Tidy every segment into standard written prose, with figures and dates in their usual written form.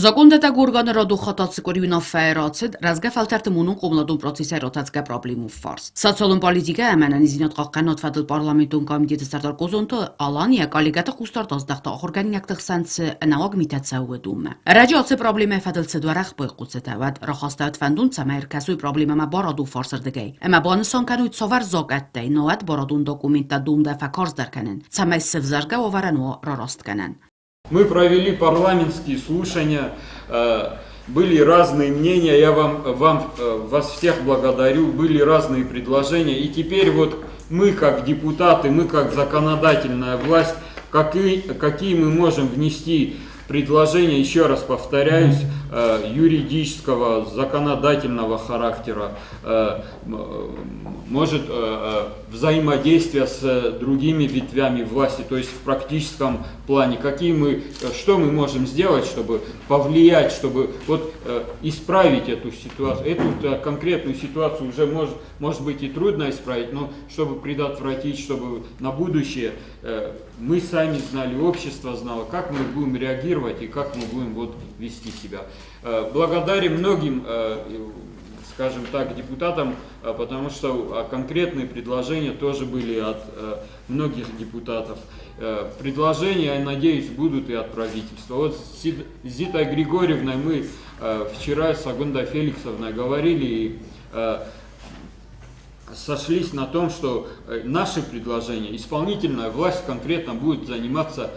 Закондӕттӕг органы радон хатт ацы къуыри уынаффӕйы рацыд рӕзгӕ фӕлтӕрты монон хъомыладон процессӕй ратӕдзгӕ проблемон фарст. Социалон политикӕ ӕмӕ ӕнӕниздзинад хъахъхъӕнынад фӕдыл парламентон комитеты сӕрдар Къозонты Алан йӕ коллегӕты хъусдард аздӕхта ахуыргӕнинӕгты хсӕн цы ӕнӕуаг митӕ цӕуы, уыдонмӕ. Ӕрӕджы ацы проблемӕйы фӕдыл цыд уӕрӕх байхъуцытӕ, уӕд рахастӕуыд фӕндон, цӕмӕй ӕркӕсой проблемӕмӕ барадон фарсырдыгӕй ӕмӕ банысан кӕной цавӕр закъӕттӕй, науӕд барадон документтӕ домдӕ фӕкарздӕр кӕнын, цӕмӕй сывзаргӕ уавӕрӕн уа рарастгӕнӕн. Мы провели парламентские слушания, были разные мнения, я вам, вам, вас всех благодарю, были разные предложения. И теперь вот мы как депутаты, мы как законодательная власть, какие, какие мы можем внести предложения, еще раз повторяюсь, юридического, законодательного характера, может взаимодействие с другими ветвями власти, то есть в практическом плане, какие мы, что мы можем сделать, чтобы повлиять, чтобы вот исправить эту ситуацию. Эту конкретную ситуацию уже может, может быть и трудно исправить, но чтобы предотвратить, чтобы на будущее мы сами знали, общество знало, как мы будем реагировать и как мы будем вот вести себя. Благодарим многим, скажем так, депутатам, потому что конкретные предложения тоже были от многих депутатов. Предложения, я надеюсь, будут и от правительства. Вот с Зитой Григорьевной мы вчера с Агундой Феликсовной говорили и сошлись на том, что наши предложения, исполнительная власть конкретно будет заниматься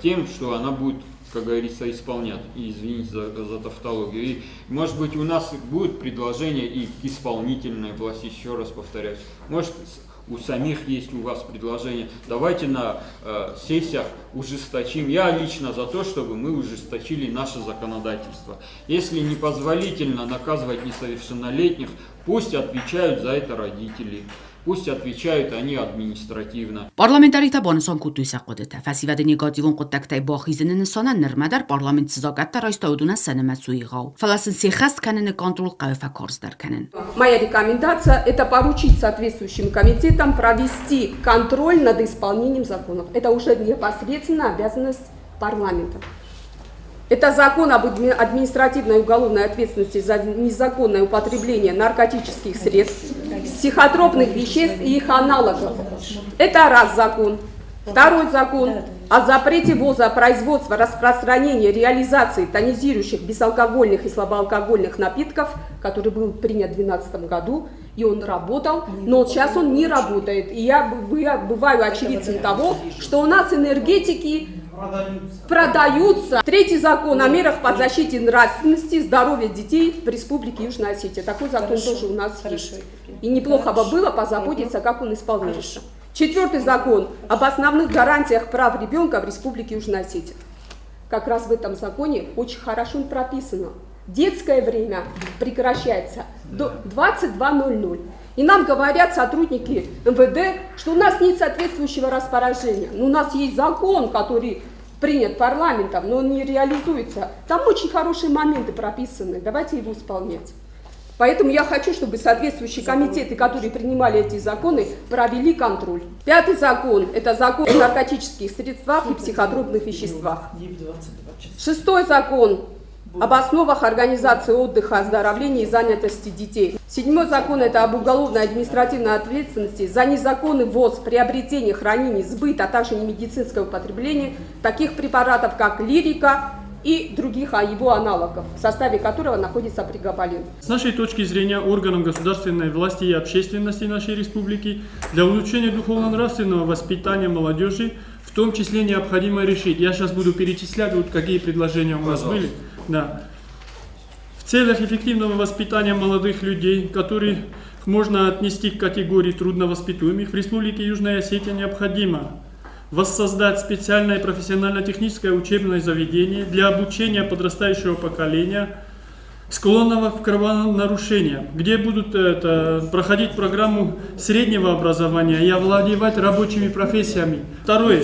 тем, что она будет, как говорится, исполнять. И извините за тавтологию. И, может быть, у нас будет предложение и к исполнительной власти, еще раз повторяюсь. Может, у самих есть у вас предложение. Давайте на сессиях ужесточим. Я лично за то, чтобы мы ужесточили наше законодательство. Если непозволительно наказывать несовершеннолетних, пусть отвечают за это родители. Пусть отвечают они административно. Парламентаритӕ банысан кодтой сӕ хъуыдытӕ. Фӕсивӕды негативон хъуыддӕгтӕй бахизыны нысанӕн нырмӕ дӕр парламент цы закъӕттӕ райста, уыдонӕн сӕ нымӕц у егъау. Фӕлӕ сын се ххӕст кӕныны контрол хъӕуы фӕкарздӕр кӕнын. Моя рекомендация – это поручить соответствующим комитетам провести контроль над исполнением законов. Это уже непосредственно обязанность парламента. Это закон об административной и уголовной ответственности за незаконное употребление наркотических средств, психотропных веществ и их аналогов. Это раз закон. Второй закон о запрете ввоза, производства, распространения, реализации тонизирующих безалкогольных и слабоалкогольных напитков, который был принят в 2012 году, и он работал, но сейчас он не работает. И я бываю очевидцем того, что у нас энергетики продаются. Третий закон о мерах по защите нравственности и здоровья детей в Республике Южная Осетия. Такой закон Хорошо. Тоже у нас Хорошо. Есть. И неплохо бы было позаботиться, как он исполняется. Четвертый закон об основных гарантиях прав ребенка в Республике Южная Осетия. Как раз в этом законе очень хорошо прописано. Детское время прекращается до 22.00. И нам говорят сотрудники МВД, что у нас нет соответствующего распоряжения. Но у нас есть закон, который принят парламентом, но он не реализуется. Там очень хорошие моменты прописаны, давайте его исполнять. Поэтому я хочу, чтобы соответствующие комитеты, которые принимали эти законы, провели контроль. Пятый закон – это закон о наркотических средствах и психотропных веществах. Шестой закон об основах организации отдыха, оздоровления и занятости детей. Седьмой закон – это об уголовной административной ответственности за незаконный ввоз, приобретение, хранение, сбыт, а также немедицинское употребление таких препаратов, как лирика и других его аналогов, в составе которого находится прегабалин. С нашей точки зрения, органам государственной власти и общественности нашей республики для улучшения духовно-нравственного воспитания молодежи в том числе необходимо решить. Я сейчас буду перечислять, вот какие предложения у нас были. Да. В целях эффективного воспитания молодых людей, которых можно отнести к категории трудновоспитуемых, в Республике Южная Осетия необходимо воссоздать специальное профессионально-техническое учебное заведение для обучения подрастающего поколения, склонного к правонарушениям, где будут проходить программу среднего образования и овладевать рабочими профессиями. Второе.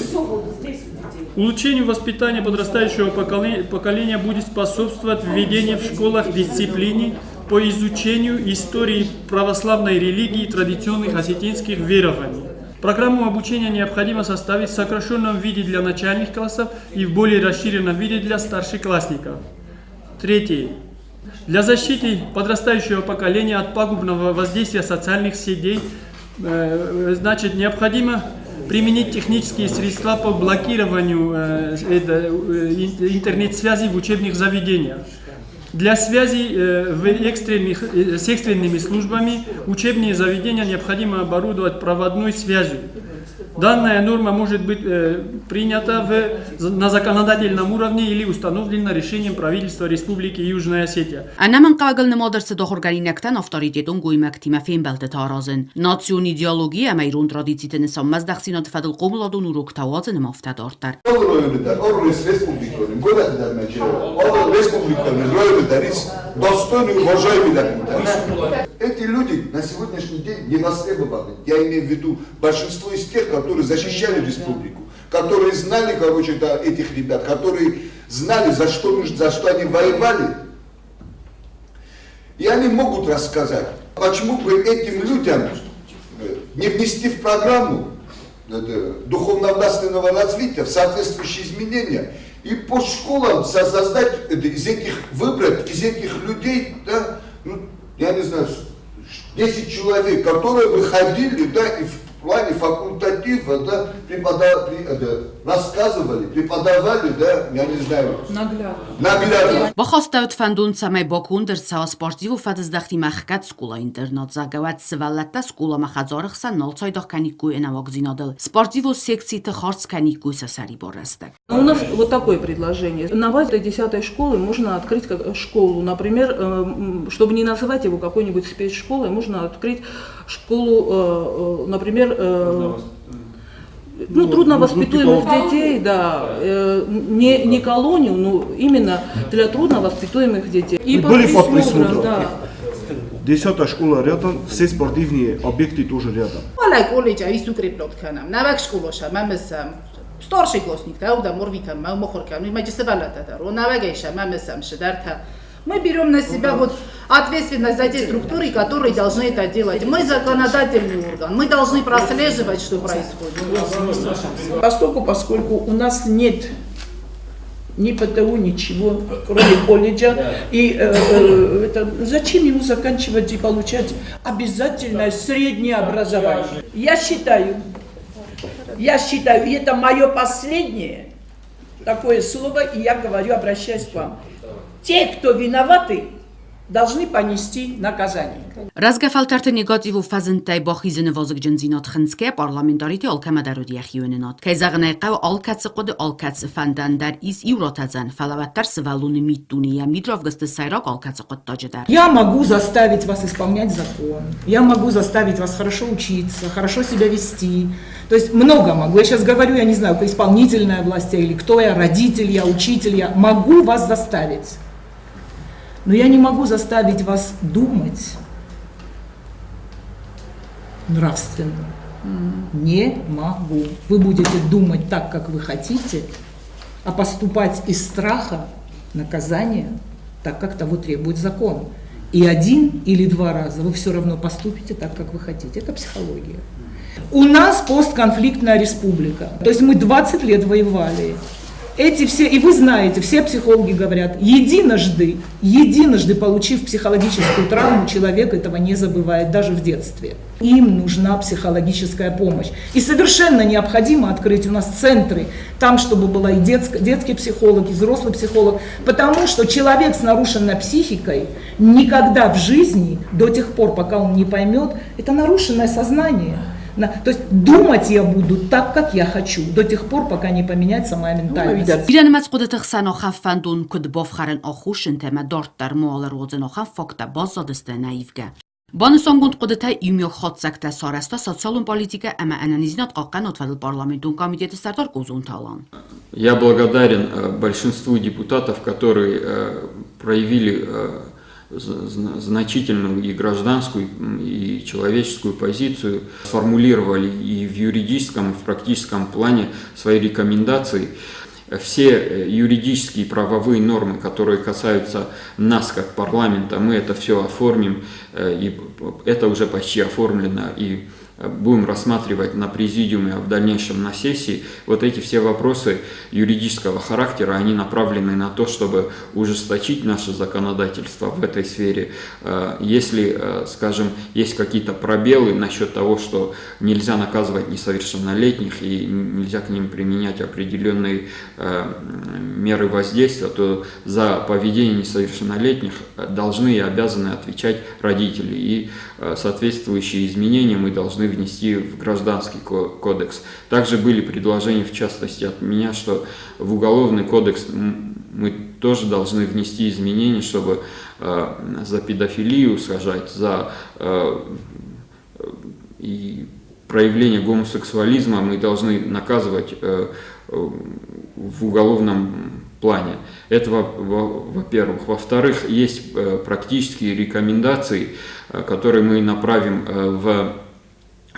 Улучшению воспитания подрастающего поколения будет способствовать введение в школах дисциплины по изучению истории православной религии и традиционных осетинских верований. Программу обучения необходимо составить в сокращенном виде для начальных классов и в более расширенном виде для старшеклассников. Третий. Для защиты подрастающего поколения от пагубного воздействия социальных сетей, значит, необходимо применить технические средства по блокированию интернет-связи в учебных заведениях. Для связи с экстренными службами учебные заведения необходимо оборудовать проводной связью. Данная норма может быть принята на законодательном уровне или установлена решением правительства Республики Южная Осетия. Ӕнӕмӕнгхъӕуӕгыл нымад ӕрцыд ахуыргӕнинӕгтӕн авторитетон гоймӕгтимӕ фембӕлдтытӕ аразын, национ идеологи ӕмӕ ирон традициты нысанмӕздӕхтдзинады фӕдыл хъомыладон уроктӕ уадзын ӕмӕ афтӕ дарддӕр. Алы районы дӕр, алы республикон, горӕты дӕр мӕ алы республикон районы дӕр есть достойный, уважаемый лӕппутӕ. Эти люди на сегодняшний день не востребованы. Я имею в виду большинство из тех, которые защищали республику, которые знали, короче, да, этих ребят, которые знали, за что они воевали. И они могут рассказать, почему бы этим людям не внести в программу духовно-нравственного развития в соответствующие изменения и по школам создать, из этих, выбрать из этих людей, да, ну, я не знаю, 10 человек, которые бы ходили, да, и в плане факультатива, да, рассказывали, преподавали, да, я не знаю, Наглядно. Наглядно. Бахастӕуыд фӕндон, цӕмӕй баконд ӕрцӕуа спортивон фӕдыздӕхтимӕ ӕхгӕд скъола-интернат, зӕгъгӕ, уӕд сывӕллӕттӕ скъоламӕ хӕдзары хсӕн нал цайдагъ кӕниккой ӕнӕуагдзинадыл, спортивон секциты хардз кӕниккой сӕ сӕрибар рӕстӕг. У нас вот такое предложение. На базе 10 школы можно открыть школу, например, чтобы не называть его какой-нибудь спецшколой, можно открыть школу, например, ну, трудновоспитуемых детей, да, не колонию, но именно для трудновоспитуемых детей. И Были под присмотром. Да. 10-я школа рядом, все спортивные объекты тоже рядом. ყველა коллеჯა ის укреплёт ქანამ, ნავაკ შკოლოშა მამესამ старшеклассник та да морвита мохорка, ну маჯისებალატა რო ნავაგეშა მამესამ შედართა. Мы берем на себя вот ответственность за те структуры, которые должны это делать. Мы законодательный орган, мы должны прослеживать, что происходит. Поскольку, поскольку у нас нет ни ПТУ, ничего, кроме колледжа. И это, зачем ему заканчивать и получать обязательное среднее образование? Я считаю, и это мое последнее такое слово, и я говорю, обращаясь к вам. Те, кто виноваты, должны понести наказание. Рӕзгӕ фӕлтӕрты негативон фӕзындтӕй бахизыны вазыгджындзинад хынцгӕйӕ парламентариты алкӕмӕ дӕр уыд йӕхи уынынад. Кӕй зӕгъын ӕй хъӕуы, алкӕцы хъуыды, алкӕцы фӕндӕн дӕр ис иу ратӕдзӕн, фӕлӕ уӕддӕр сывӕллоны миддуне йӕ мидравгӕсты сӕйраг алкӕцы хъуыддаджы дӕр. Я могу заставить вас исполнять закон, я могу заставить вас хорошо учиться, хорошо себя вести. То есть много могу. Я сейчас говорю, я не знаю, исполнительная власть я или кто я, родитель я, учитель я. Могу вас заставить. Но я не могу заставить вас думать нравственно. Не могу. Вы будете думать так, как вы хотите, а поступать из страха наказания так, как того требует закон. И один или два раза вы все равно поступите так, как вы хотите. Это психология. У нас постконфликтная республика. То есть мы 20 лет воевали. Эти все, и вы знаете, все психологи говорят, единожды, единожды получив психологическую травму, человек этого не забывает, даже в детстве. Им нужна психологическая помощь. И совершенно необходимо открыть у нас центры, там, чтобы была и детский психолог, и взрослый психолог, потому что человек с нарушенной психикой никогда в жизни, до тех пор, пока он не поймет, это нарушенное сознание. То есть думать я буду так, как я хочу, до тех пор, пока не поменяется моя ментальность. Бирӕнымӕц хъуыдыты хсӕн ахӕм фӕндон куыд бафхӕрын аххосджынты ӕмӕ дарддӕр ма ӕруадзын ахӕм факттӕ баззадысты ӕнӕивгӕ. Банысангонд хъуыдытӕ иумиаг хатдзӕгтӕ сарӕзта социалон политикӕ ӕмӕ ӕнӕниздзинад хъахъхъӕнынады фӕдыл парламентон комитеты сӕрдар Къозонты Алан. Я благодарен большинству депутатов, которые проявили значительную и гражданскую, и человеческую позицию, сформулировали и в юридическом, и в практическом плане свои рекомендации. Все юридические и правовые нормы, которые касаются нас как парламента, мы это все оформим, и это уже почти оформлено, и Будем рассматривать на президиуме, а в дальнейшем на сессии. Вот эти все вопросы юридического характера, они направлены на то, чтобы ужесточить наше законодательство в этой сфере. Если, скажем, есть какие-то пробелы насчет того, что нельзя наказывать несовершеннолетних и нельзя к ним применять определенные меры воздействия, то за поведение несовершеннолетних должны и обязаны отвечать родители. И соответствующие изменения мы должны внести в Гражданский кодекс. Также были предложения, в частности, от меня, что в Уголовный кодекс мы тоже должны внести изменения, чтобы за педофилию сажать, за и проявление гомосексуализма мы должны наказывать в уголовном плане. Это во-первых. Во-вторых, есть практические рекомендации, которые мы направим в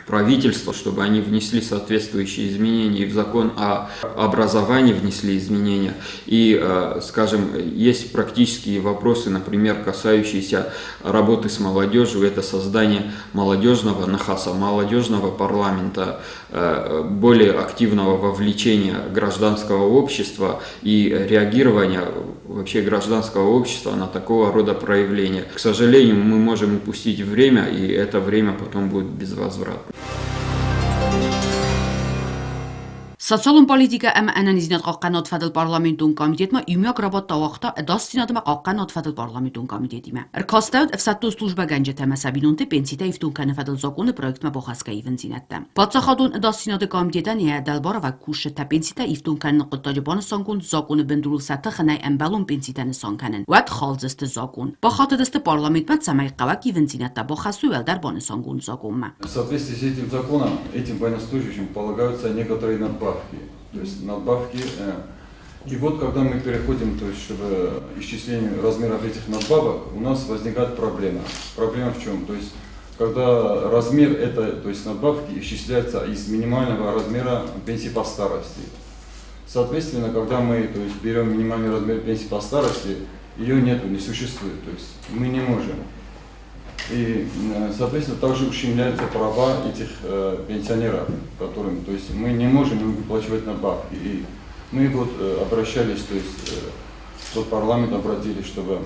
правительство, чтобы они внесли соответствующие изменения и в закон о образовании внесли изменения. И, скажем, есть практические вопросы, например, касающиеся работы с молодежью, это создание молодежного нахаса, молодежного парламента, более активного вовлечения гражданского общества и реагирования вообще гражданского общества на такого рода проявления. К сожалению, мы можем упустить время, и это время потом будет безвозвратно. Социалон политикӕ ӕмӕ ӕнӕниздзинад хъахъхъӕнынады фӕдыл парламентон комитетмӕ иумиаг рабадт ауагъта ӕдасдзинад ӕмӕ хъахъхъӕнынады фӕдыл парламентон комитетимӕ. Ӕркастӕуыд ӕфсӕддон службӕгӕнджытӕ ӕмӕ сӕ бинонты пенситӕ ифтонг кӕныны фӕдыл закъоны проектмӕ бахӕсгӕ ивындзинӕдтӕ. Паддзахадон ӕдасдзинады комитетӕн йӕ дӕлбарӕвӕг кусджытӕ пенситӕ ифтонг кӕныны хъуыддаджы банысангонд закъоны бындурыл сӕ тыхы нӕй ӕмбӕлон пенситӕ нысан кӕнын, уӕд халдзысты закъон. Бахатыдысты парламентмӕ, цӕмӕй хъӕуӕг ивындзинӕдтӕ бахӕссой уӕлдӕр банысангонд закъонмӕ. В соответствии с этим законом этим военнослужащим полагаются некоторые надбавки. То есть надбавки. И вот когда мы переходим, то есть, чтобы исчислению размеров этих надбавок, у нас возникает проблема. Проблема в чем? То есть, когда размер этой, то есть надбавки исчисляется из минимального размера пенсии по старости. Соответственно, когда мы, то есть, берем минимальный размер пенсии по старости, ее нету, не существует. То есть мы не можем. И, соответственно, также ущемляются права этих пенсионеров, которым, то есть мы не можем им выплачивать надбавки. И мы вот обращались, то есть вот парламент обратились, чтобы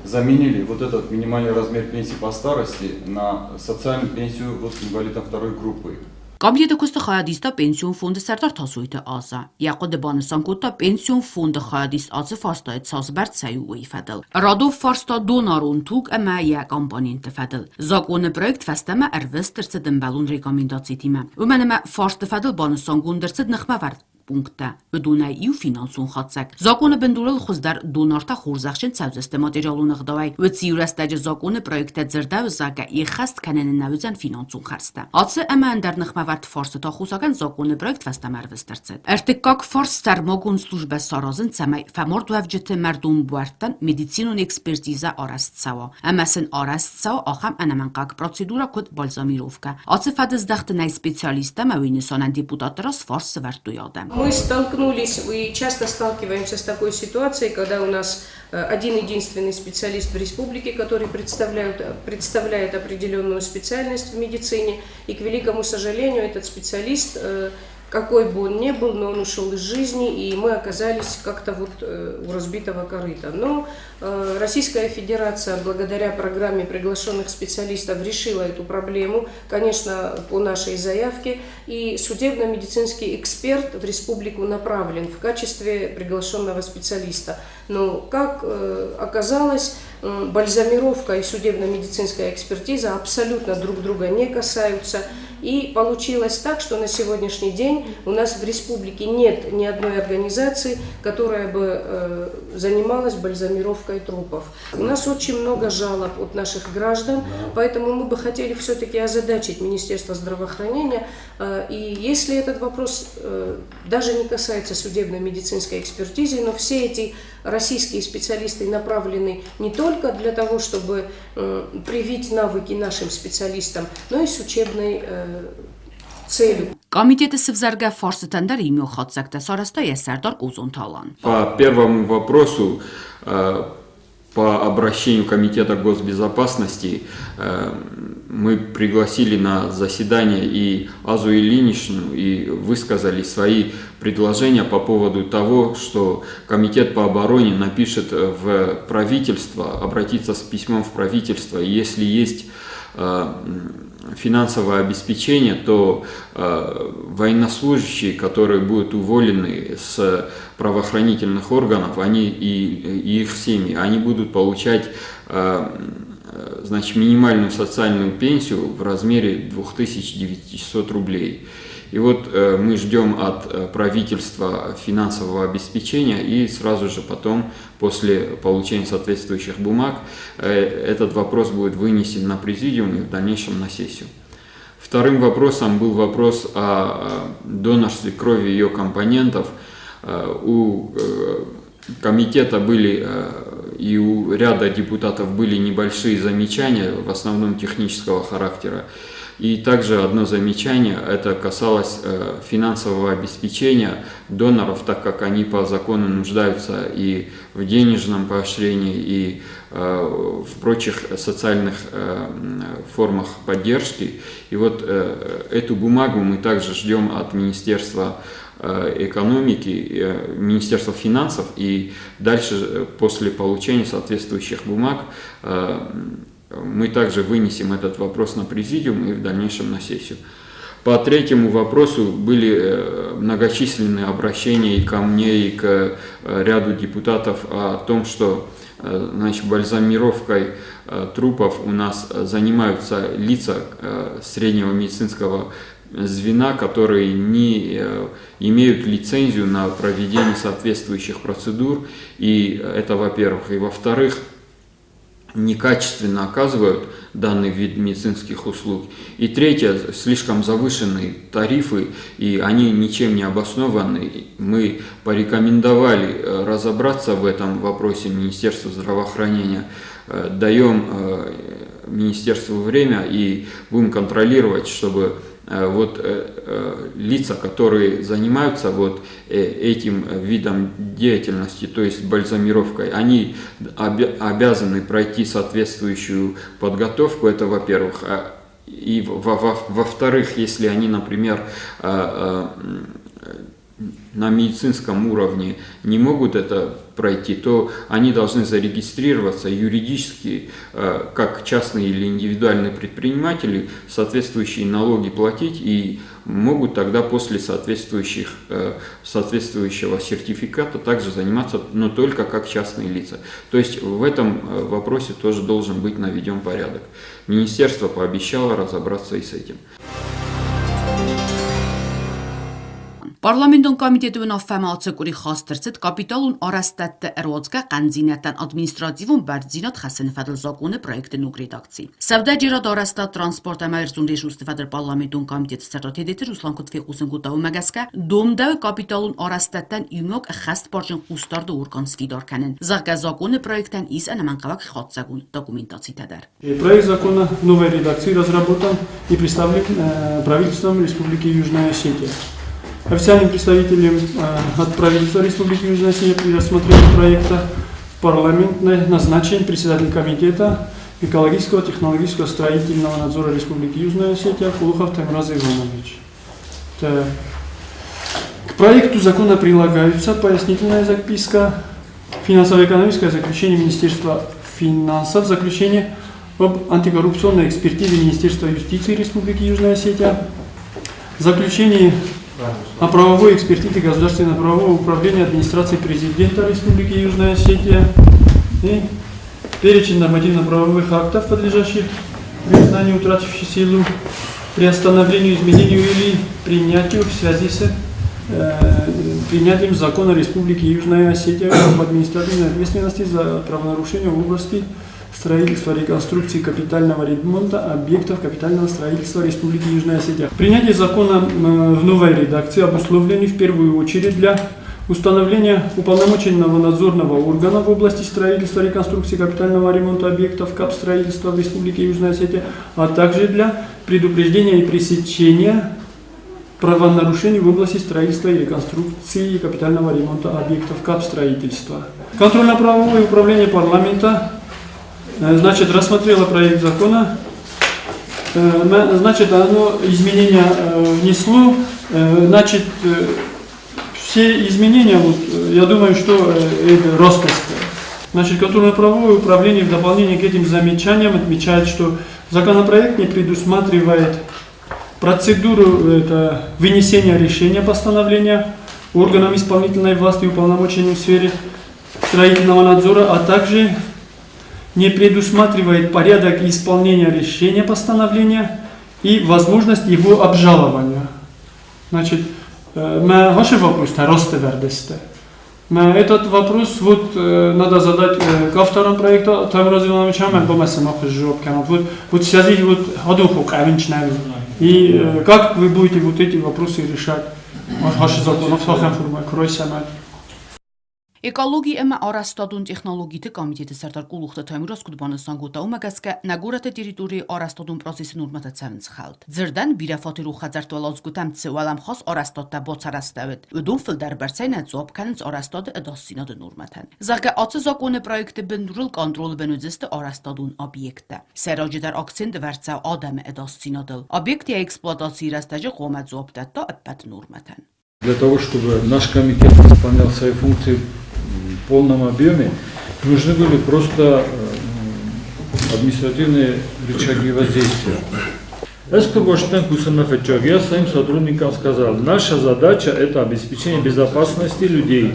заменили вот этот минимальный размер пенсии по старости на социальную пенсию вот инвалидам второй группы. Комитеты куысты хайад иста Пенсион фонды сӕрдар Тасойты Аза. Йӕ хъуыды банысан кодта, Пенсион фонды хайадист ацы фарстайы цас бӕрцӕй у, уый фӕдыл. Радон фарста донорон туг ӕмӕ йӕ компонентты фӕдыл. Закъоны проект фӕстӕмӕ ӕрвыст ӕрцыд ӕмбӕлон рекомендацитимӕ. Уымӕн ӕмӕ фарсты фӕдыл банысангонд ӕрцыд ныхмӕвӕрд пункттӕ. Уыдонӕй иу финансон хатдзӕг. Закъоны бындурыл хуыздӕр донортӕ хорзӕхджын цӕудзысты материалон ӕгъдауӕй. Уыцы иу рӕстӕджы закъоны проекттӕ дзырдӕуы, зӕгъгӕ, ӕххӕст кӕныны нӕ уыдзӕн финансон хӕрдзтӕ. Ацы ӕмӕ ӕндӕр ныхмӕвӕрд фарстыты аххосагӕн закъоны проект фӕстӕмӕ ӕрвыст ӕрцыд. Ӕртыккаг фарст сӕрмагонд службӕ саразын, цӕмӕй фӕмардуӕвджыты мӕрдон буӕрттӕн медицинон экспертизӕ арӕзт цӕуа ӕмӕ сын арӕзт цӕуа ахӕм ӕнӕмӕнгхъӕуӕг процедурӕ, куыд бальзамировкӕ. Ацы фӕдыздӕхты нӕй специалисттӕ ӕмӕ уый нысанӕн депутатты раз фарст сӕвӕрдтой адӕм. Мы столкнулись и часто сталкиваемся с такой ситуацией, когда у нас один единственный специалист в республике, который представляет определенную специальность в медицине, и, к великому сожалению, этот специалист, какой бы он ни был, но он ушел из жизни, и мы оказались как-то вот у разбитого корыта. Но Российская Федерация благодаря программе приглашенных специалистов решила эту проблему, конечно, по нашей заявке, и судебно-медицинский эксперт в республику направлен в качестве приглашенного специалиста. Но, как оказалось, бальзамировка и судебно-медицинская экспертиза абсолютно друг друга не касаются. И получилось так, что на сегодняшний день у нас в республике нет ни одной организации, которая бы занималась бальзамировкой трупов. У нас очень много жалоб от наших граждан, поэтому мы бы хотели все-таки озадачить Министерство здравоохранения. И если этот вопрос даже не касается судебно-медицинской экспертизы, но все эти российские специалисты направлены не только для того, чтобы привить навыки нашим специалистам, но и с учебной целью. Комитеты сывзӕргӕ фарстытӕн дӕр иумиаг хатдзӕгтӕ сарӕзта йӕ сӕрдар Къозонты Алан. По первому вопросу. По обращению Комитета госбезопасности мы пригласили на заседание и Азу Ильиничну и высказали свои предложения по поводу того, что Комитет по обороне напишет в правительство, обратится с письмом в правительство, и если есть финансовое обеспечение, то военнослужащие, которые будут уволены с правоохранительных органов, они и их семьи, они будут получать значит, минимальную социальную пенсию в размере 2900 рублей. И вот мы ждем от правительства финансового обеспечения, и сразу же потом, после получения соответствующих бумаг, этот вопрос будет вынесен на президиум и в дальнейшем на сессию. Вторым вопросом был вопрос о донорстве крови и ее компонентов. У комитета были и у ряда депутатов были небольшие замечания, в основном технического характера. И также одно замечание, это касалось финансового обеспечения доноров, так как они по закону нуждаются и в денежном поощрении, и в прочих социальных формах поддержки. И вот эту бумагу мы также ждем от Министерства экономики, Министерства финансов, и дальше, после получения соответствующих бумаг, мы также вынесем этот вопрос на президиум и в дальнейшем на сессию. По третьему вопросу были многочисленные обращения и ко мне, и к ряду депутатов о том, что, значит, бальзамировкой трупов у нас занимаются лица среднего медицинского звена, которые не имеют лицензию на проведение соответствующих процедур. И это во-первых. И во-вторых, некачественно оказывают данный вид медицинских услуг. И третье, слишком завышенные тарифы, и они ничем не обоснованы. Мы порекомендовали разобраться в этом вопросе Министерству здравоохранения. Даем министерству время и будем контролировать, чтобы вот лица, которые занимаются вот этим видом деятельности, то есть бальзамировкой, они обязаны пройти соответствующую подготовку, это во-первых. И во-вторых, если они, например, на медицинском уровне не могут это пройти, то они должны зарегистрироваться юридически как частные или индивидуальные предприниматели, соответствующие налоги платить и могут тогда после соответствующего сертификата также заниматься, но только как частные лица. То есть в этом вопросе тоже должен быть наведен порядок. Министерство пообещало разобраться и с этим. Парламентон комитеты уынаффӕмӕ ацы къуыри хаст ӕрцыд капиталон арӕзтӕдты ӕруадзгӕ хъӕндзинӕдтӕн административон бӕрндзинад хӕссыны фӕдыл закъоны проекты ног редакци. Сӕудӕджерад, арӕзтад, транспорт ӕмӕ ӕрдзон ресурсты фӕдыл парламентон комитеты сӕрдар Тедеты Руслан куыд фехъусын кодта, уымӕ гӕсгӕ домдӕуы капиталон арӕзтӕдтӕн иумиаг ӕххӕстбарджын хъусдарды орган сфидар кӕнын, зӕгъгӕ, закъоны проектӕн ис ӕнӕмӕнгхъӕуӕг хатдзӕгон документацитӕ дӕр. Проект закона в новой редакции разработан и представлен правительством Республики Южная Осетия. Официальным представителем от правительства Республики Южная Осетия при рассмотрении проекта в парламент назначен председатель комитета экологического, технологического, строительного надзора Республики Южная Осетия Кулухов Таймураз Иванович. Так. К проекту закона прилагаются пояснительная записка, финансово-экономическое заключение Министерства финансов, заключение об антикоррупционной экспертизе Министерства юстиции Республики Южная Осетия, заключение о правовой экспертизе Государственного правового управления администрации президента Республики Южная Осетия и перечень нормативно-правовых актов, подлежащих признанию утративших силу, приостановлению, изменению или принятию в связи с принятием закона Республики Южная Осетия об административной ответственности за правонарушения в области строительства, реконструкции, капитального ремонта объектов капитального строительства Республики Южная Осетия. Принятие закона в новой редакции обусловлено в первую очередь для установления уполномоченного надзорного органа в области строительства, реконструкции, капитального ремонта объектов капстроительства в Республике Южная Осетия, а также для предупреждения и пресечения правонарушений в области строительства и реконструкции и капитального ремонта объектов капстроительства. Контрольно-правовое управление парламента, значит, рассмотрело проект закона. Значит, оно изменения внесло. Значит, все изменения, вот, я думаю, что это роскошь. Значит, контрольно-правовое управление в дополнение к этим замечаниям отмечает, что законопроект не предусматривает процедуру это, вынесения решения постановления органам исполнительной власти, уполномоченным в сфере строительного надзора, а также не предусматривает порядок исполнения решения постановления и возможность его обжалования. Значит, мӕ ваши вопрос, ростевердесте. Этот вопрос вот надо задать к авторам проекта Таймуразу Ивановичам, вот, вот в связи вот и как вы будете вот эти вопросы решать? Ваши законов Экологи ӕмӕ арӕзтадон технологиты комитеты сӕрдар Къулухты Таймураз куыд банысан кодта, уымӕ гӕсгӕ нӕ горӕты территорийы арӕзтадон процессы нормӕтӕ цӕуынц хӕлд. Дзырдӕн, бирӕфатерон хӕдзӕртты уӕладзгуытӕм цы уӕлӕмхас арӕзтадтӕ бацарӕзтӕуыд, уыдон фылдӕр бӕрцӕй нӕ дзуапп кӕнынц арӕзтады ӕдасдзинады нормӕтӕн. Зӕгъгӕ, ацы закъоны проекты бындурыл контролы бын уыдзысты арӕзтадон объекттӕ. Сӕйраджыдӕр акцент ӕвӕрд цӕуы адӕмы ӕдасдзинадыл. Объект йӕ эксплуатацийы рӕстӕджы хъуамӕ дзуапп дӕтта ӕппӕт нормӕтӕн. Для того, чтобы наш комитет исполнял свои функции в полном объеме, нужны были просто административные рычаги воздействия. Я своим сотрудникам сказал, наша задача – это обеспечение безопасности людей.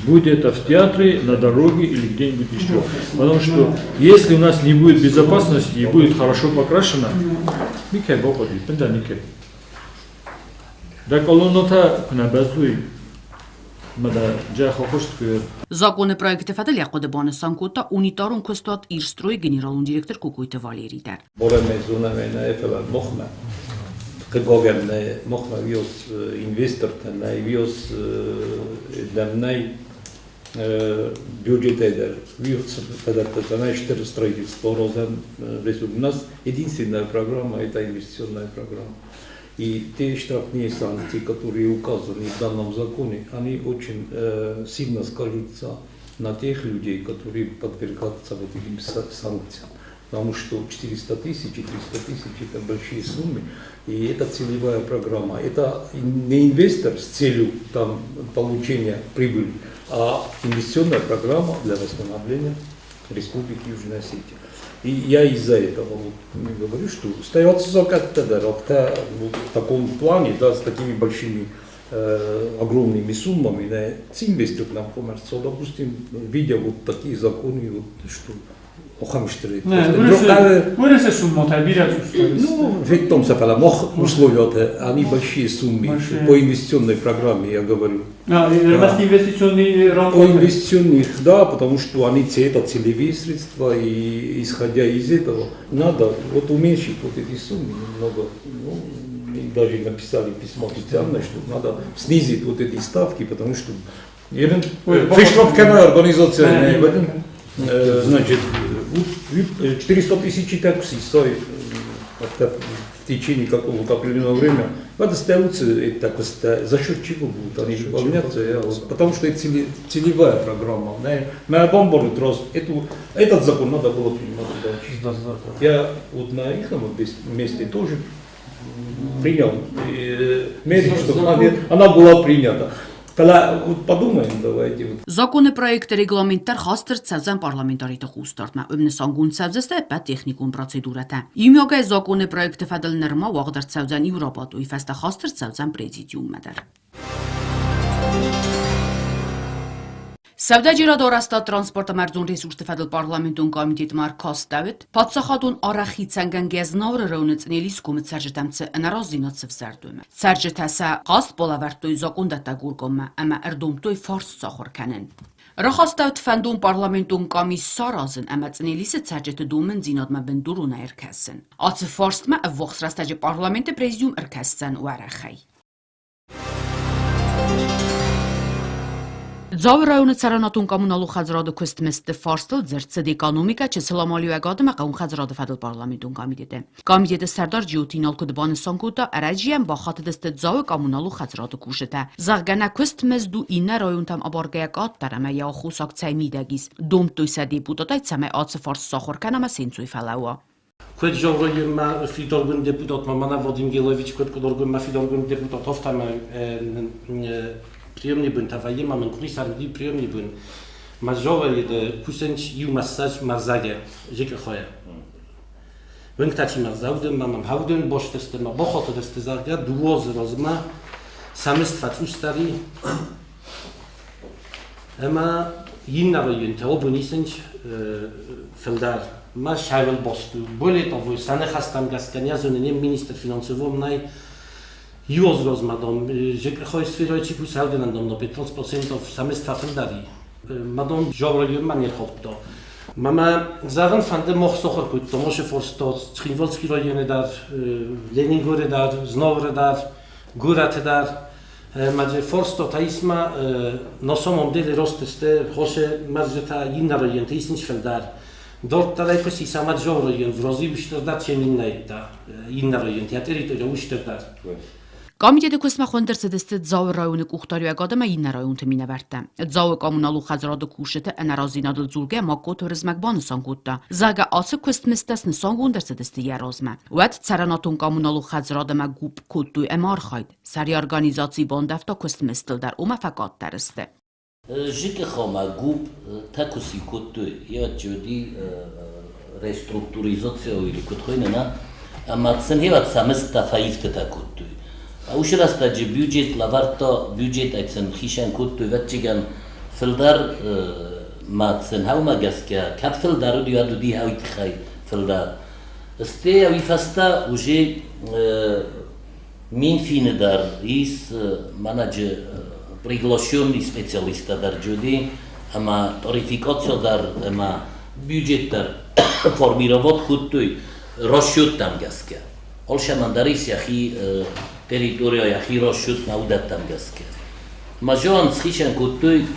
Будь это в театре, на дороге или где-нибудь еще. Потому что если у нас не будет безопасности и будет хорошо покрашено, никай никай. Да колоннота кнабазуй. Законы проекты фӕдыл йӕ хъуыды банысан кодта унитарон куыстуат «Ирстрой» генералон директор Кокойты Валерий дӕр. Хъыгагӕн, нӕ махмӕ уыйас инвестортӕ нӕй, уыйас адӕм нӕй бюджетӕй дӕр. Уый фадӕттӕ, цӕмӕй стыр строительство аразӕм республикӕйы. У нас единственная программа – это инвестиционная программа. И те штрафные санкции, которые указаны в данном законе, они очень сильно скажутся на тех людей, которые подвергаются вот этим санкциям. Потому что 400 тысяч и 300 тысяч – это большие суммы, и это целевая программа. Это не инвестор с целью там, получения прибыли, а инвестиционная программа для восстановления Республики Южная Осетия. И я из-за этого вот говорю, что остается как-то в таком плане, да, с такими большими огромными суммами, да, инвестор нам коммерцию, допустим, видя вот такие законы, вот, что Ну, ведь том условия, они большие суммы. По инвестиционной программе, я говорю. А, инвестиционные По инвестиционных, да, потому что они это целевые средства, и исходя из этого, надо вот уменьшить вот эти суммы немного. Ну, даже написали письмо официально, что надо снизить вот эти ставки, потому что Фиштровкана организация, значит, 400 тысяч такси стоит в течение какого-то определенного времени. Остаются за счет чего будут они выполняться? Потому что это целевая программа. На бомбару этот закон надо было принимать дальше. Я вот на их месте тоже принял меры, чтобы она была принята. Вот подумаем, давайте. Законы проекты регламенттар хастыр цӕудзӕн парламентариты хъусдардмӕ. Уым нысангонд цӕудзысты ӕппӕт техникон процедурӕтӕ. Иумиагӕй законы проекты фӕдыл нырма уагъд ӕрцӕудзӕн иу рабадт, уый фӕстӕ хаст ӕрцӕудзӕн президиуммӕ дӕр. Сӕудӕджерады арӕзтад транспорт ӕмӕ ӕрдзон ресурсты фӕдыл парламентон комитетмӕ ӕркастӕуыд, паддзахадон арӕх хицӕнгӕнгӕ Знауыры районы Цънелискомы цӕрджытӕм цы ӕнӕраздзинад сывзӕрд, уымӕ. Цӕрджытӕ сӕ хъаст балӕвӕрдтой закъондӕттӕг органмӕ ӕмӕ ӕрдомдтой фарст сахуыр кӕнын. Рахастӕуыд фӕндон парламентон къамис саразын ӕмӕ Цънелисы цӕрджыты домындзинадмӕ бындуронӕй ӕркӕсын. Ацы фарстмӕ ӕввахс рӕстӕджы парламенты президиум ӕркӕсдзӕн уӕрӕхӕй. Дзауы районы цӕрӕнуатон коммуналон хӕдзарады куыстмыздты фарстыл дзырд цыд экономикӕ, чысыл амалиуӕгады ӕмӕ хъӕууон хӕдзарады фӕдыл парламентон комитеты. Комитеты сӕрдар Джиоты Инал куыд банысан кодта, ӕрӕджыйӕм бахатыдысты Дзауы коммуналон хӕдзарады кусджытӕ, зӕгъгӕ, нӕ куыстмызд у иннӕ районтӕм абаргӕйӕ къаддӕр ӕмӕ йӕ аххосаг цӕй мидӕг ис. Домдтой сӕ депутатӕй, цӕмӕй ацы фарст сахуыр кӕна ӕмӕ се нцой фӕлӕууа. Куыд зӕгъы фидаргонд депутат Мамана Вадим Гелович, куыд къуыдаргонд фидаргонд депутат, афтӕ приемный бынтӕ вӕййы ма мын къуырисӕр уыди приемный бын. Ма зӕгъы кусынц иу массаж мӕрзагӕ ЖКХ-йы. Уынгтӕ чи мӕрзаудын, ма мӕм хаудын бостысты, ма бахатыдысты, зӕгъгӕ, дыууӕ азы размӕ сӕ мызд фӕцъусдӕр и. Ӕмӕ иннӕ районтӕ абон исынц фылдӕр. Ма сӕуыл баст у. Более того, сӕ ныхӕстӕм гӕсгӕ не зоны не министр финансовом нӕй иу аз размӕ, дам, ЖКХ-йы сферӕйы чи кусы, уыдонӕн, дам, на 15% сӕ мызд фӕфылдӕр и. Ма, дам, районмӕ не рхаудта. Мӕ зӕгъын фӕнды, мах сахуыр кодтам ацы фарста Цхинвалский районы дӕр, Ленингоры дӕр, Знауыры дӕр, горӕты дӕр. Ма фарстатӕ исма на самом деле ростысты хосы мӕрзджытӕ иннӕ районты исынц фылдӕр. Дарддӕр куы сисӕм Джоу район, вроде устырдӕр, чем иннӕ иннӕ районты, йӕ территория устырдӕр. Комитеты куыстмӕ хуынд ӕрцыдысты Дзауы районы къухдариуӕгад ӕмӕ иннӕ районты минӕвӕрттӕ. Дзауы коммуналон хӕдзарады кусджыты ӕнӕразыдзинадыл дзургӕ Магкоты Уырызмӕг банысан кодта, зӕгъгӕ, ацы куыстмыздтӕ снысангонд ӕрцыдысты йӕ размӕ. Уӕд цӕрӕнуатон коммуналон хӕдзарад ӕмӕ гуп кодтой ӕмархайд. Сӕриорганизаци бандӕвта куыстмыздтыл дӕр, уымӕ фӕкъаддӕр сты. ЖКХ-мӕ ГУП та куы сиу кодтой, йӕ уыди реструктуризация или куыд хуыйны, нӕ? Ӕмӕ сын гъе сӕ мыздтӕ фӕивтытӕ кодтой. Уыцы рӕстӕджы бюджет лӕвӕрдта, бюджетӕй сын хицӕн кодтой, ӕвӕццӕгӕн, фылдӕр ма сын хӕумӕ гӕсгӕ, кӕд фылдӕр уыди, уӕд уыди уый тыххӕй фылдӕр. Стӕй уый фӕстӕ уже Минфины дӕр ис мӕнӕджы приглашенный специалисттӕ дӕр джуди ӕмӕ тарификаци дӕр ӕмӕ бюджет дӕр формировать кодтой расчеттӕм гӕсгӕ. Алцӕмӕн дӕр ис йӕхи территория, йӕхи расчет нӕ уыдӕттӕм гӕсгӕ. Ӕмӕ зӕгъӕм, схицӕн кодтой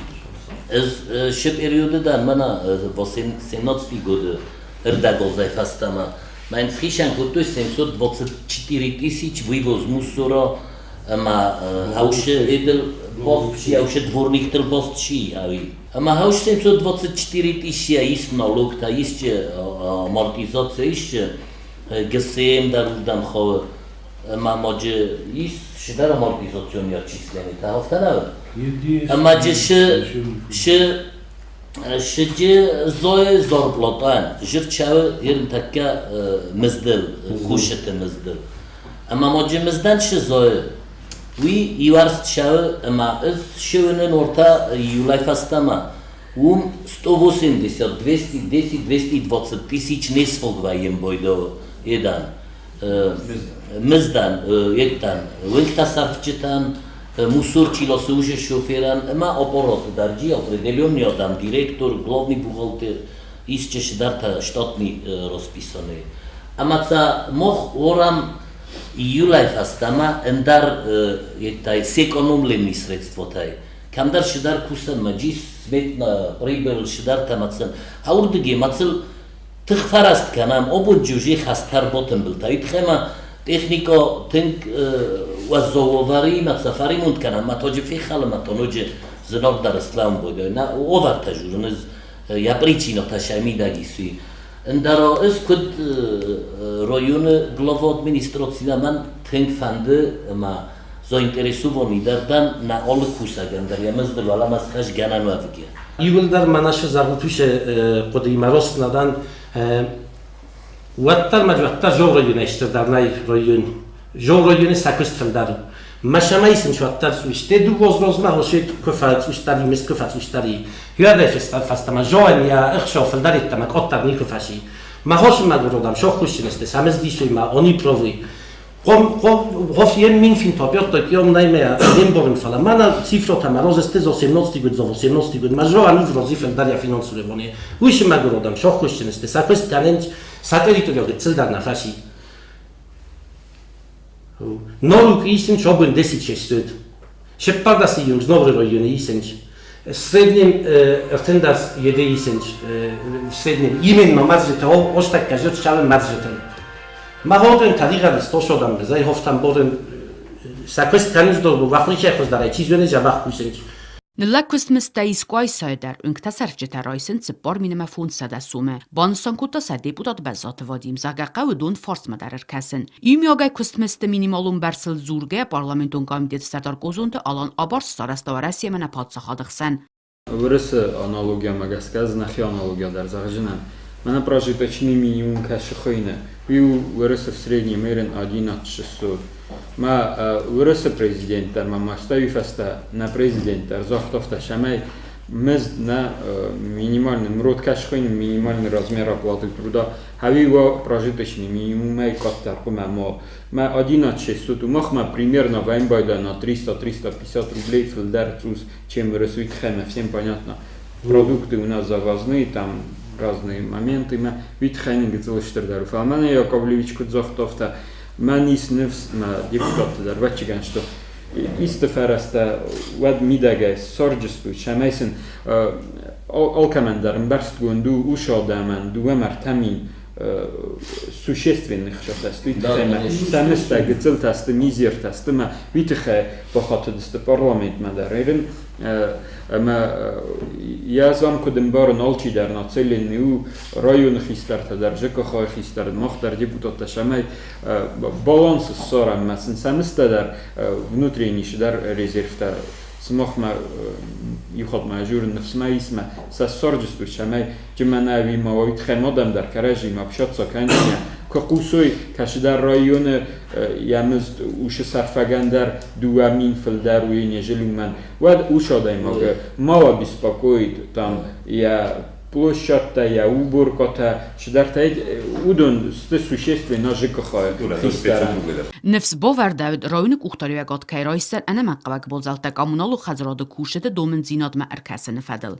ӕз шы периоды дӕр мӕнӕ 17 годы ӕрдӕгазӕй фӕстӕмӕ Мӕн схицӕн кодтой 724 тысяч вывоз мусора ӕмӕ хаусы эдыл баст хаусы дворниктыл баст чи ӕви. Ӕмӕ хаус 724 тысяча ис налогтӕ, исчи амортизация, исчи ГСМ дӕр уырдӕм хауы. Ӕмӕ маджы ис цыдӕр амортизационный отчисление, та афтӕ нӕ? Ӕмӕ джы шы Сыджы зойы зарплатӕн зырчауы ерынтӕккӕ мыздыл, кусджыты мыздыл. Ӕмӕ моджы мыздӕн шы зойы, уый иуарзт цӕуы ӕмӕ ӕз ссӕуынын ортӕ июлӕй фӕстӕмӕ. Уым 180, 210, 220 тысяч не сфаг вӕййы ӕмбойдоы едан. Мыздӕн, еттӕн, уынгтӕ сӕрфджытӕн, мусор чи ласы, уыцы шоферӕн ӕмӕ аппараты дӕр джи определенный адӕм, директор, главный бухгалтер, исчи цыдӕртӕ штатный расписание. Ӕмӕ сӕ мах уорӕм июлӕй фӕстӕмӕ ӕндӕр еттӕй сэкономленный средствотӕй. Кӕмдӕр цыдӕр кусӕнмӕ джи сметна прибыль цыдӕртӕ мӕцӕн. Ауырдыги мӕцыл тых фӕраст кӕнӕм, обуджы уже хӕстӕр ботымбылтӕ. Итхема техника тынг уӕззау уавӕры ма сӕ фӕремонт кӕнӕм, ма тоджы фехӕлы, ма то ноджы зынаргъдӕр слӕуын бойдой. На уавӕртӕ журын ӕз йӕ причинӕтӕ сӕ мидӕг исуй. Ӕндӕра ӕз куыд районы глава администрацимӕ мӕн тынг фӕнды ӕмӕ заинтересованный дӕр дӕн нӕ алы кусӕгӕн дӕр йӕ мыздыл уӕлӕмӕ схӕсгӕнӕн уӕвгӕ. Иууылдӕр мӕнӕ зӕгъут хъуыдыимӕ рост нӕ дӕн. Уӕддӕр ма уӕддӕр Жол районӕй стырдӕр нӕй район. Жол районы сӕ куыст фылдӕр у. Мӕ сӕмӕ уӕддӕр цъусте дыууӕ хосе куы фӕцъусдӕр и, мызд куы фӕцъусдӕр и. Уӕдӕй фӕстӕмӕ Жолӕн йӕ ӕхсӕв фылдӕр йеддӕмӕ къаддӕр никуы фӕци. Мӕ хосмӕ мӕгуыр сохкусджын сты, сӕ мызд исой ма они провы. Гоф Минфин топётто киом найме ремборн фала мана цифрота ма розесте зо 17 год зо 18 год ма жо ани врози фелдаря финансирование. Уйши мӕгуыр сохкусджын сты, сӕ куыст кӕнынц сӕ территориал гыццылдӕр нӕ фӕци. Норук исынч обын 10 600. Шеппардасы юнг Знобры районы исынч. В среднем 13 единиц в среднем именно мазжета, остакка жот шавен мазжетен. Ма hodен тадиға стошодан безай хофтан боден саквес танис дол вахлича хоздара чизөне жабах кусенч. Ныллӕг куыстмыздтӕ искуайсайы дӕр уынгтӕ сӕрфджытӕ райсын 4 500 сомы. Банысан кодта сӕ депутат Бӕззаты Вадим, зӕгъгӕ, хъӕуы дон фарстмӕ дӕр ӕркӕсын. Иумиагӕй куыстмыздты минималон бӕрцыл дзургӕйӕ парламентон комитеты сӕрдар Къозонты Алан абарст сарӕзта Уӕрӕсе ӕмӕ нӕ паддзахады хсӕн. Уырысы аналогиямӕ гӕсгӕ ӕз нӕхи аналогия дӕр зӕгъдзынӕн. Мӕнӕ прожиточный минимум кӕсы хуыйны. Уый у Уырысы в среднем ерын 11 600. Мӕ Уырысы президент дӕр ма мастӕй уый фӕстӕ нӕ президент дӕр загъта афтӕ, цӕмӕй мызд нӕ минимальный, мрот кӕсы хуыйны минимальный размер оплаты труда, ӕви уа прожиточный минимумӕй къаддӕр хъуымӕ ма. Мӕ 11 600 у махмӕ примерно вӕймбайда на 300-350 рублей фылдӕр цъус, чем Уырысы тхӕмӕ, всем понятно. Продукты у нас завозные, там разные моменты, мӕ уый тыххӕй нын гыццыл стырдӕр у. Фӕлӕ мӕнӕ Яковлевич куыд загъта, афтӕ мӕн ис ныфс, мӕ депутатты дӕр вӕччыгӕн, что исты фӕрӕзтӕ уӕд мидӕгӕй ссарджысты, цӕмӕй сын алкӕмӕн дӕр ӕмбӕрстгонд у уыцы адӕмӕн 2 ӕмӕ 3 мин существенных сты, уый тыххӕй мӕ сӕ мыстӕ гыццылтӕ сты, мизертӕ сты мӕ уый тыххӕй бахатыдысты парламентмӕ дӕр. Ерын ӕмӕ йӕ зам куыд ӕмбарын, алчидӕр нацеленный у районы хистӕртӕ дӕр, ЖКХ-йы хистӕр, мах дӕр депутаттӕ, цӕмӕй баланс ссарӕм мӕ сын сӕ мыстӕ дӕр внутренний дӕр резервтӕ сымахмӕ иу хатт ма журын ныфсмӕ исмӕ сӕ ссарджыстут, цӕмӕй джымӕнӕуи ма уой тыххӕй адӕм дӕр кӕрӕдзимӕ общаться кӕндзынӕ. Куы хъусой, кӕцыдӕр районы йӕ мызд усы сӕрфӕгӕн дӕр 2000 фылдӕр уый нежели уымӕн, уӕд ус адӕймагы мало беспокоит там йӕ площадтӕ, йӕ уборкӕтӕ, цыдӕртӕ, уыдон сты существенно ЖКХ-йы хистӕрӕн. Ныфс бавӕрдӕуыд, районы къухдариуӕгад кӕй райсдзӕн ӕнӕмӕнгхъӕуӕг мадзӕлттӕ коммуналон хӕдзарады кусджыты домындзинадмӕ ӕркӕсыны фӕдыл.